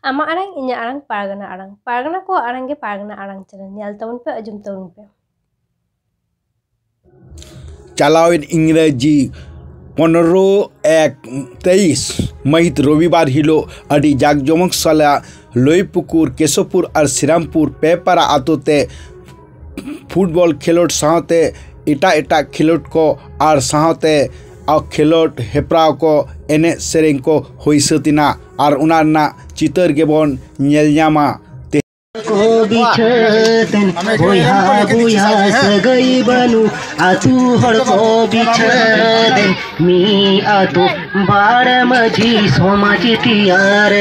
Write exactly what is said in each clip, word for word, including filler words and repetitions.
ᱟᱢᱟᱜ ᱟᱲᱟᱝ, ᱤᱧᱟᱹᱜ ᱟᱲᱟᱝ, ᱯᱟᱨᱜᱟᱱᱟ ᱟᱲᱟᱝ᱾ ᱯᱟᱨᱜᱟᱱᱟ ᱠᱚᱣᱟᱜ ᱟᱲᱟᱝ ᱜᱮ ᱯᱟᱨᱜᱟᱱᱟ ᱟᱲᱟᱝ ᱪᱮᱱᱮᱞ᱾ ᱧᱮᱞ ᱛᱟᱵᱚᱱ ᱯᱮ, ᱟᱸᱡᱚᱢ ᱛᱟᱵᱚᱱ ᱯᱮ᱾ ᱪᱟᱞᱟᱣᱮᱱ ᱤᱝᱨᱮᱡᱤ ᱯᱚᱱᱨᱚ ᱮᱠ ᱛᱮᱭᱤᱥ ᱢᱟᱹᱦᱤᱛ ᱨᱚᱵᱤᱵᱟᱨ ᱦᱤᱞᱳᱜ ᱟᱹᱰᱤ ᱡᱟᱠ ᱡᱚᱢᱚᱠ ᱥᱟᱞᱟᱜ ᱞᱚᱭᱯᱩᱠᱩᱨ, ᱠᱮᱥᱚᱯᱩᱨ ᱟᱨ ᱥᱨᱤᱨᱟᱢᱯᱩᱨ ᱯᱮ ᱯᱟᱨᱟ ᱟᱛᱳ ᱛᱮ ᱯᱷᱩᱴᱵᱚᱞ ᱠᱷᱮᱞᱳᱰ ᱥᱟᱶᱛᱮ ᱮᱴᱟᱜ ᱮᱴᱟᱜ ᱠᱷᱮᱞᱳᱰ ᱠᱚ ᱟᱨ ᱥᱟᱶᱛᱮ ᱠᱷᱮᱞᱳᱰ ᱦᱮᱯᱨᱟᱣ ᱠᱚ, ᱮᱱᱮᱡ ᱥᱮᱨᱮᱧ ᱠᱚ ᱦᱩᱭ ᱥᱟᱹᱛ ᱮᱱᱟ ᱟᱨ ᱚᱱᱟ ᱨᱮᱱᱟᱜ ᱪᱤᱛᱟᱹᱨ ᱜᱮᱵᱚᱱ ᱧᱮᱞ ᱧᱟᱢᱟ᱾ ᱠᱚ ᱵᱤᱪᱷᱟᱹᱫᱮᱱ, ᱵᱚᱭᱦᱟ ᱵᱚᱭᱦᱟ ᱥᱟᱹᱜᱟᱹᱭ ᱵᱟᱹᱱᱩᱜ, ᱟᱹᱛᱩ ᱦᱚᱲ ᱠᱚ ᱵᱤᱪᱷᱟᱹᱫᱮᱱ, ᱢᱤᱫ ᱟᱹᱛᱩ ᱵᱟᱲ ᱢᱟᱹᱡᱷᱤ ᱥᱚᱢᱟᱡᱽ ᱛᱮᱭᱟᱨ᱾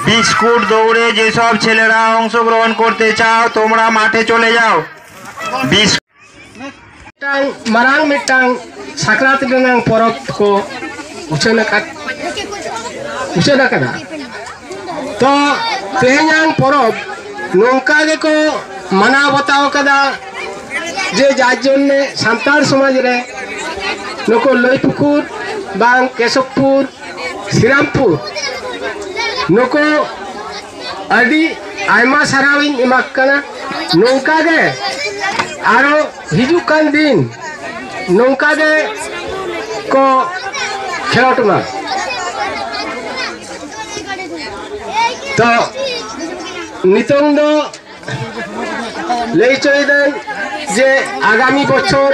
বিস্কুট দৌড়ে যেসব ছেলেরা অংশগ্রহণ করতে চাও, তোমরা মাঠে চলে যাও। বিস- ᱢᱤᱫᱴᱟᱝ ᱢᱟᱨᱟᱝ ᱢᱤᱫᱴᱟᱝ ᱥᱟᱠᱨᱟᱛ ᱨᱮᱱᱟᱝ ᱯᱚᱨᱚᱵᱽ ᱠᱚ ᱩᱪᱷᱟᱹᱱ ᱟᱠᱟᱫ, ᱩᱪᱷᱟᱹᱱ ᱟᱠᱟᱫᱟ᱾ ᱛᱚ, ᱛᱮᱦᱮᱧᱟᱝ ᱯᱚᱨᱚᱵᱽ ᱱᱚᱝᱠᱟ ᱜᱮᱠᱚ ᱢᱟᱱᱟᱣ ᱵᱟᱛᱟᱣ ᱟᱠᱟᱫᱟ ᱡᱮ ᱡᱟᱨ ᱡᱚᱱᱱᱮ ᱥᱟᱱᱛᱟᱲ ᱥᱚᱢᱟᱡᱽ ᱨᱮ ᱱᱩᱠᱩ ᱞᱟᱹᱭᱯᱩᱠᱩᱨ ᱵᱟᱝ ᱠᱮᱥᱚᱵᱯᱩᱨ, ᱥᱨᱤᱨᱟᱢᱯᱩᱨ, ᱱᱩᱠᱩ ᱟᱹᱰᱤ ᱟᱭᱢᱟ ᱥᱟᱨᱦᱟᱣ ᱤᱧ ᱮᱢᱟ ᱠᱚ ᱠᱟᱱᱟ᱾ ᱱᱚᱝᱠᱟ ᱜᱮ ᱟᱨᱚ ᱦᱤᱡᱩᱜ ᱠᱟᱱ ᱫᱤᱱ ᱱᱚᱝᱠᱟ ᱜᱮ ᱠᱚ ᱠᱷᱮᱞᱳᱰ ᱢᱟ᱾ ᱛᱚ, ᱱᱤᱛᱚᱝ ᱫᱚ ᱞᱟᱹᱭ ᱦᱚᱪᱚᱭᱮᱫᱟᱹᱧ ᱡᱮ ᱟᱜᱟᱢᱤ ᱵᱚᱪᱷᱚᱨ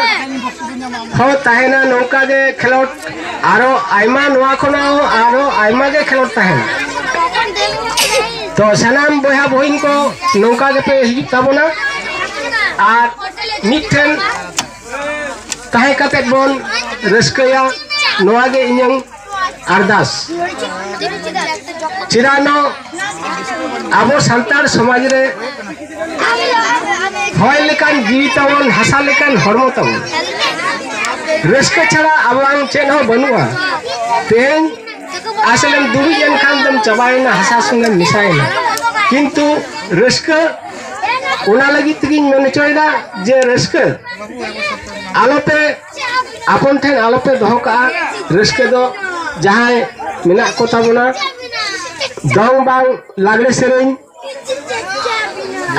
ᱦᱚᱸ ᱛᱟᱦᱮᱱᱟ ᱱᱚᱝᱠᱟ ᱜᱮ ᱠᱷᱮᱞᱳᱰ, ᱟᱨᱚ ᱟᱭᱢᱟ, ᱱᱚᱣᱟ ᱠᱷᱚᱱᱟᱜ ᱦᱚᱸ ᱟᱨᱚ ᱟᱭᱢᱟ ᱜᱮ ᱠᱷᱮᱞᱳᱰ ᱛᱟᱦᱮᱱᱟ᱾ ᱛᱚ ᱥᱟᱱᱟᱢ ᱵᱚᱭᱦᱟ ᱵᱚᱦᱤᱱ ᱠᱚ ᱱᱚᱝᱠᱟ ᱜᱮᱯᱮ ᱦᱤᱡᱩᱜ ᱛᱟᱵᱚᱱᱟ ᱟᱨ ᱢᱤᱫᱴᱷᱮᱱ ᱛᱟᱦᱮᱸ ᱠᱟᱛᱮᱫ ᱵᱚᱱ ᱨᱟᱹᱥᱠᱟᱹᱭᱟ, ᱱᱚᱣᱟ ᱜᱮ ᱤᱧᱟᱹᱝ ᱟᱨᱫᱟᱥ᱾ ᱪᱮᱫᱟᱜ ᱱᱚ ᱟᱵᱚ ᱥᱟᱱᱛᱟᱲ ᱥᱚᱢᱟᱡᱽ ᱨᱮ ᱦᱚᱭ ᱞᱮᱠᱟᱱ ᱡᱤᱣᱤ ᱛᱟᱵᱚᱱ, ᱦᱟᱥᱟ ᱞᱮᱠᱟᱱ ᱦᱚᱲᱢᱚ ᱛᱟᱵᱚᱱ, ᱨᱟᱹᱥᱠᱟᱹ ᱪᱷᱟᱲᱟ ᱟᱵᱚᱣᱟᱝ ᱪᱮᱫ ᱦᱚᱸ ᱵᱟᱹᱱᱩᱜᱼᱟ᱾ ᱛᱮᱦᱮᱧ ᱟᱥᱚᱞᱮᱢ ᱫᱩᱲᱩᱵ ᱮᱱᱠᱷᱟᱱ ᱫᱚᱢ ᱪᱟᱵᱟᱭᱮᱱᱟ, ᱦᱟᱥᱟ ᱥᱚᱸᱜᱮᱢ ᱢᱮᱥᱟᱭᱮᱱᱟ᱾ ᱠᱤᱱᱛᱩ ᱨᱟᱹᱥᱠᱟᱹ, ᱚᱱᱟ ᱞᱟᱹᱜᱤᱫ ᱛᱮᱜᱮᱧ ᱢᱮᱱ ᱦᱚᱪᱚᱭᱮᱫᱟ ᱡᱮ ᱨᱟᱹᱥᱠᱟᱹ ᱟᱞᱚᱯᱮ, ᱟᱯᱚᱱ ᱴᱷᱮᱱ ᱟᱞᱚᱯᱮ ᱫᱚᱦᱚ ᱠᱟᱜᱼᱟ᱾ ᱨᱟᱹᱥᱠᱟᱹ ᱫᱚ ᱡᱟᱦᱟᱸᱭ ᱢᱮᱱᱟᱜ ᱠᱚ ᱛᱟᱵᱚᱱᱟ, ᱫᱚᱝ ᱵᱟᱝ ᱞᱟᱜᱽᱲᱮ ᱥᱮᱨᱮᱧ,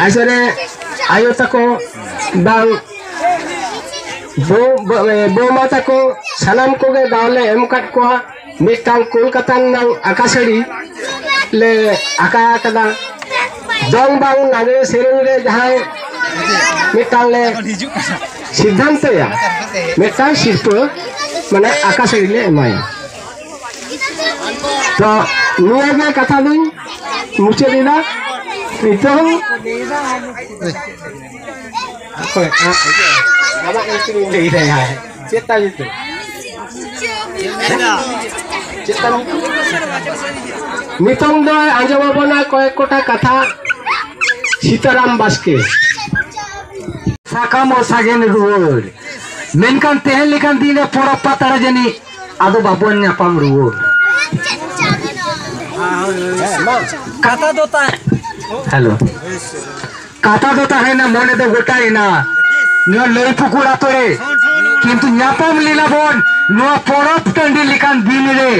ᱟᱥᱚᱞᱮ ᱟᱭᱳ ᱛᱟᱠᱚ ᱵᱟᱝ ᱵᱚ-, ᱵᱚ-, ᱵᱚ-, ᱵᱚᱢᱟ ᱛᱟᱠᱚ, ᱥᱟᱱᱟᱢ ᱠᱚᱜᱮ ᱫᱟᱣ ᱞᱮ ᱮᱢ ᱟᱠᱟᱫ ᱠᱚᱣᱟ᱾ ᱢᱤᱫᱴᱟᱝ ᱠᱳᱞᱠᱟᱛᱟ ᱨᱮᱱᱟᱜ ᱟᱠᱟᱥᱟᱹᱲᱤ ᱞᱮ ᱟᱠᱟ ᱟᱠᱟᱫᱟ᱾ ᱫᱚᱝ ᱵᱟᱝ ᱞᱟᱜᱽᱲᱮ ᱥᱮᱨᱮᱧ ᱨᱮ ᱡᱟᱦᱟᱸᱭ ᱢᱤᱫᱴᱟᱝ ᱞᱮ ᱥᱤᱫᱽᱫᱷᱟᱱᱛᱚᱭᱟ, ᱢᱤᱫᱴᱟᱝ ᱥᱤᱨᱯᱟᱹ ᱢᱟᱱᱮ ᱟᱠᱟᱥᱟᱹᱲᱤ ᱞᱮ ᱮᱢᱟᱭᱟ᱾ ᱛᱚ ᱱᱤᱭᱟᱹ ᱜᱮ ᱠᱟᱛᱷᱟ ᱫᱚᱧ ᱢᱩᱪᱟᱹᱫ ᱮᱫᱟ᱾ ᱱᱤᱛᱚᱝ ᱚᱠᱚᱭ? ᱟ-, ᱟᱢᱟᱜ ᱧᱩᱛᱩᱢ ᱤᱧ ᱞᱟᱹᱭ ᱫᱟᱭᱟ᱾ ᱪᱮᱫ ᱛᱟᱢ ᱧᱩᱛᱩᱢ? ᱪᱮᱫ ᱛᱟᱢ ᱧᱩᱛᱩᱢ? ᱱᱤᱛᱚᱝ ᱫᱚ ᱟᱸᱡᱚᱢ ᱟᱵᱚᱱᱟ ᱠᱚᱭᱮᱠ ᱠᱚᱴᱟ ᱠᱟᱛᱷᱟ ᱥᱤᱛᱟᱨᱟᱢ ᱵᱟᱥᱠᱮ᱾ ᱥᱟᱠᱟᱢ ᱚ ᱥᱟᱜᱮᱱ ᱨᱩᱣᱟᱹᱲ᱾ ᱢᱮᱱᱠᱷᱟᱱ ᱛᱮᱦᱮᱧ ᱞᱮᱠᱟᱱ ᱫᱤᱱ ᱨᱮ ᱯᱚᱨᱚᱵᱽ ᱯᱟᱛᱲᱟ ᱡᱟᱹᱱᱤᱡ ᱟᱫᱚ ᱵᱟᱵᱚᱱ ᱧᱟᱯᱟᱢ ᱨᱩᱣᱟᱹᱲ᱾ ᱠᱟᱛᱷᱟ ᱫᱚ ᱛᱟ-, ᱦᱮᱞᱳ᱾ ᱠᱟᱛᱷᱟ ᱫᱚ ᱛᱟᱦᱮᱸᱭᱮᱱᱟ, ᱢᱚᱱᱮ ᱫᱚ ᱜᱚᱴᱟᱭᱮᱱᱟ, ᱱᱚᱣᱟ ᱞᱟᱹᱭ ᱯᱩᱠᱩᱨ ᱟᱛᱳ ᱨᱮ᱾ ᱠᱤᱱᱛᱩ ᱧᱟᱯᱟᱢ ᱞᱮᱱᱟ ᱵᱚᱱ ᱱᱚᱣᱟ ᱯᱚᱨᱚᱵᱽ ᱴᱟᱺᱰᱤ ᱞᱮᱠᱟᱱ ᱫᱤᱱ ᱨᱮ᱾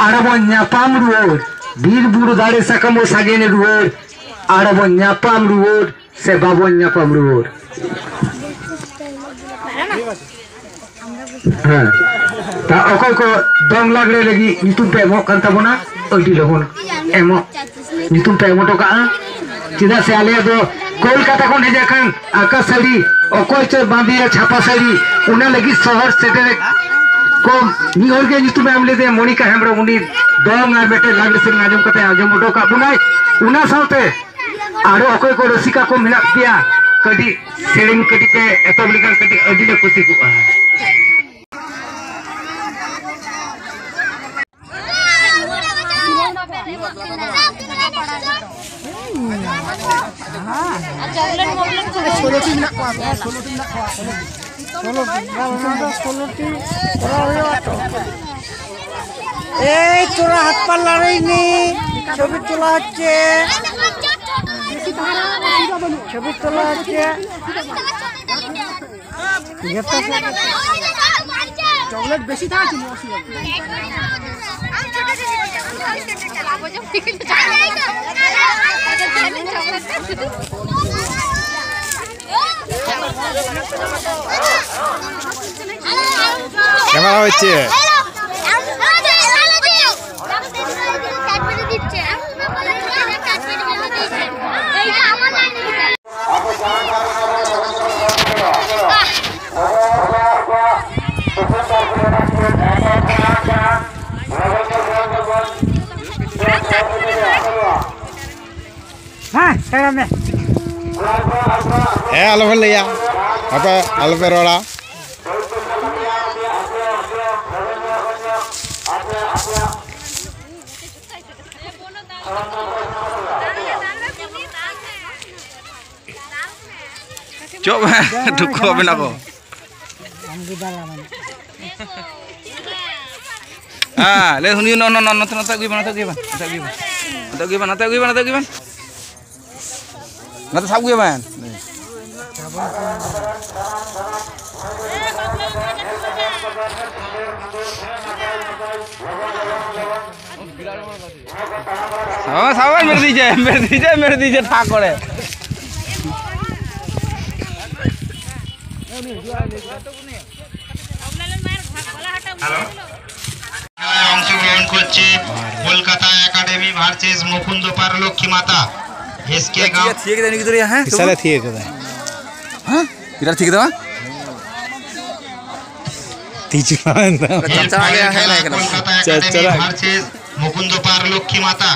ᱟᱨ ᱵᱚᱱ ᱧᱟᱯᱟᱢ ᱨᱩᱣᱟᱹᱲ, ᱵᱤᱨ ᱵᱩᱨᱩ ᱫᱟᱨᱮ ᱥᱟᱠᱟᱢ ᱵᱚ ᱥᱟᱜᱮᱱ ᱨᱩᱣᱟᱹᱲ, ᱟᱨ ᱵᱚᱱ ᱧᱟᱯᱟᱢ ᱨᱩᱣᱟᱹᱲ ᱥᱮ ᱵᱟᱵᱚᱱ ᱧᱟᱯᱟᱢ ᱨᱩᱣᱟᱹᱲ᱾ ᱦᱮᱸ᱾ ᱛᱟ ᱚᱠᱚᱭ ᱠᱚ ᱫᱚᱝ ᱞᱟᱜᱽᱲᱮ ᱞᱟᱹᱜᱤᱫ ᱧᱩᱛᱩᱢ ᱯᱮ ᱮᱢᱚᱜ ᱠᱟᱱ ᱛᱟᱵᱚᱱᱟ, ᱟᱹᱰᱤ ᱞᱚᱜᱚᱱ ᱮᱢᱚᱜ, ᱧᱩᱛᱩᱢ ᱯᱮ ᱮᱢ ᱦᱚᱴᱚ ᱠᱟᱜᱼᱟ᱾ ᱪᱮᱫᱟᱜ ᱥᱮ ᱟᱞᱮᱭᱟᱜ ᱫᱚ ᱠᱳᱞᱠᱟᱛᱟ ᱠᱷᱚᱱ ᱦᱮᱡ ᱟᱠᱟᱱ ᱟᱠᱟᱥ ᱥᱟᱹᱲᱤ, ᱚᱠᱚᱭ ᱪᱚᱭ ᱵᱟᱸᱫᱮᱭᱟ ᱪᱷᱟᱯᱟ ᱥᱟᱹᱲᱤ, ᱚᱱᱟ ᱞᱟᱹᱜᱤᱫ ᱥᱚᱦᱚᱨ ᱥᱮᱴᱮᱨ ᱠᱚᱢ ᱢᱤᱫ ᱦᱚᱲ ᱜᱮ ᱧᱩᱛᱩᱢᱮ ᱮᱢ ᱞᱮᱫᱮᱭᱟ, ᱢᱚᱱᱤᱠᱟ ᱦᱮᱢᱵᱨᱚᱢ, ᱩᱱᱤ ᱫᱚᱝ ᱟᱨ ᱢᱤᱫᱴᱮᱱ ᱞᱟᱜᱽᱲᱮ ᱥᱮᱨᱮᱧ ᱟᱸᱡᱚᱢ ᱠᱟᱛᱮ ᱟᱸᱡᱚᱢ ᱦᱚᱴᱚ ᱠᱟᱜ ᱵᱚᱱᱟᱭ᱾ ᱚᱱᱟ ᱥᱟᱶᱛᱮ ᱟᱨᱚ ᱚᱠᱚᱭ ᱠᱚ ᱨᱟᱹᱥᱤᱠᱟ ᱠᱚ ᱢᱮᱱᱟᱜ ᱯᱮᱭᱟ, ᱠᱟᱹᱴᱤᱡ ᱥᱮᱨᱮᱧ ᱠᱟᱹᱴᱤᱡ ᱯᱮ ᱮᱛᱚᱦᱚᱵ ᱞᱮᱠᱷᱟᱱ ᱠᱟᱹᱴᱤᱡ ᱟᱹᱰᱤ ᱞᱮ ᱠᱩᱥᱤ ᱠᱚᱜᱼᱟ᱾ ᱥᱳᱞᱳᱴᱤ ᱢᱮᱱᱟᱜ ᱠᱚᱣᱟ, ᱥᱳᱞᱳᱴᱤ ᱢᱮᱱᱟᱜ ᱠᱚᱣᱟ, ᱥᱳᱞᱳᱴᱤ᱾ ᱥᱳᱞᱳᱴᱤ, ᱚᱱᱟ ᱫᱚ ᱥᱳᱞᱳᱴᱤ ᱠᱚᱨᱟᱣ ᱦᱩᱭᱩᱜᱼᱟ ᱛᱚ᱾ এই তোরা হাত পা লড়াইনি, ছবি তোলা হচ্ছে, ছবি তোলা হচ্ছে। চকলেট বেশি থাকে, চিনি অসুবিধা নেই। ক্যামেরা হচ্ছে। ᱦᱮᱸ, ᱥᱮᱬᱟ ᱢᱮ᱾ ᱦᱮᱸ, ᱟᱞᱚᱯᱮ ᱞᱟᱹᱭᱟ, ᱟᱯᱮ ᱟᱞᱚᱯᱮ ᱨᱚᱲᱟ᱾ ᱪᱚᱜ ᱵᱮᱱ, ᱰᱩᱠᱩ ᱟᱵᱮᱱᱟ ᱠᱚ᱾ ᱦᱮᱸ, ᱞᱟᱹᱭ ᱩᱱᱤ ᱱᱚ-, ᱱᱚ-, ᱱᱚ-, ᱱᱚᱛᱮ, ᱱᱚᱛᱮ ᱟᱹᱜᱩᱭ ᱵᱮᱱ, ᱱᱚᱛᱮ ᱟᱹᱜᱩᱭ ᱵᱮᱱ, ᱱᱚᱛᱮ ᱟᱹᱜᱩᱭ ᱵᱮᱱ, ᱱᱚᱛᱮ ᱟᱹᱜᱩᱭ ᱵᱮᱱ, ᱱᱚᱛᱮ ᱟᱹᱜᱩᱭ ᱵᱮᱱ, ᱱᱚᱛᱮ ᱟᱹᱜᱩᱭ ᱵᱮᱱ᱾ ᱱᱚᱛᱮ ᱥᱟᱵ ᱟᱹᱜᱩᱭ ᱵᱮᱱ᱾ ᱥᱟᱵ, ᱥᱟᱵ, ᱢᱮᱨ ᱫᱤᱡᱮ, ᱢᱮᱨ ᱫᱤᱡᱮ, ᱢᱮᱨ ᱫᱤᱡᱮ, ᱴᱷᱟᱠ ᱠᱚᱨᱮ᱾ অংশগ্রহণ করছে কলকাতা একাডেমি ভার্সেস মুকুন্দ পারলক্ষ্মী মাতা, এসকে গাঁও। ঠিক আছে, ঠিক আছে, ঠিক আছে। হ্যাঁ? স্যার, ঠিক আছে। হ্যাঁ? এটা ঠিক আছে, হ্যাঁ? ᱛᱤᱡᱩ ᱢᱮᱱᱫᱟ᱾ ᱪᱟᱪᱟᱨᱟᱜ ᱜᱮ ᱦᱮᱡ ᱞᱮᱱ ᱠᱟᱱᱟ᱾ ᱪᱟᱪᱟᱨᱟᱜ᱾ ᱵᱷᱟᱨᱥᱮᱥ ᱢᱩᱠᱩᱱᱫᱚ ᱯᱟᱨ ᱞᱚᱠᱠᱷᱤ ᱢᱟᱛᱟ᱾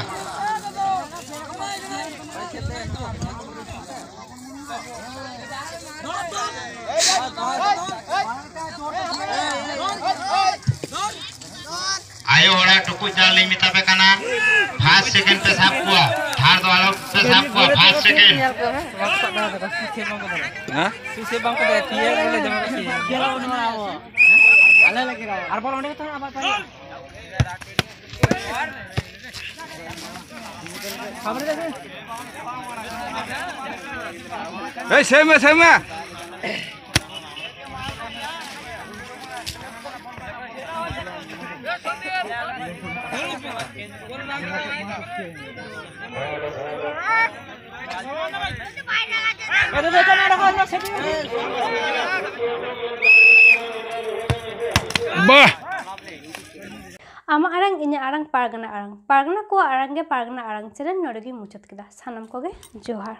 ᱟᱭᱳ ᱦᱚᱲᱟᱜ ᱴᱩᱠᱩᱡ ᱫᱟᱜ ᱞᱤᱧ ᱢᱮᱛᱟ ᱯᱮ ᱠᱟᱱᱟ, ᱯᱷᱟᱥᱴ ᱥᱮᱠᱮᱱᱰ ᱯᱮ ᱥᱟᱵ ᱠᱚᱣᱟ, ᱛᱷᱟᱨᱰ ᱫᱚ ᱟᱞᱚ ᱯᱮ ᱥᱟᱵ ᱠᱚᱣᱟ, ᱯᱷᱟᱥᱴ ᱥᱮᱠᱮᱱᱰ᱾ ᱦᱮᱸ? ᱟᱨ ᱵᱚᱞ ᱚᱸᱰᱮ ᱜᱮ ᱛᱟᱦᱮᱱᱟ, ᱟᱵᱟᱨ ᱯᱟᱨᱮ᱾ ᱮᱭ, ᱥᱮᱵ ᱢᱮ, ᱥᱮᱵ ᱢᱮ᱾ ᱵᱟᱦ! ᱟᱢᱟᱜ ᱟᱲᱟᱝ, ᱤᱧᱟᱹᱜ ᱟᱲᱟᱝ, ᱯᱟᱨᱜᱟᱱᱟ ᱟᱲᱟᱝ᱾ ᱯᱟᱨᱜᱟᱱᱟ ᱠᱚᱣᱟᱜ ᱟᱲᱟᱝ ᱜᱮ ᱯᱟᱨᱜᱟᱱᱟ ᱟᱲᱟᱝ ᱪᱮᱱᱮᱞ᱾ ᱱᱚᱰᱮ ᱜᱤᱧ ᱢᱩᱪᱟᱹᱫ ᱠᱮᱫᱟ᱾ ᱥᱟᱱᱟᱢ ᱠᱚᱜᱮ ᱡᱚᱦᱟᱨ᱾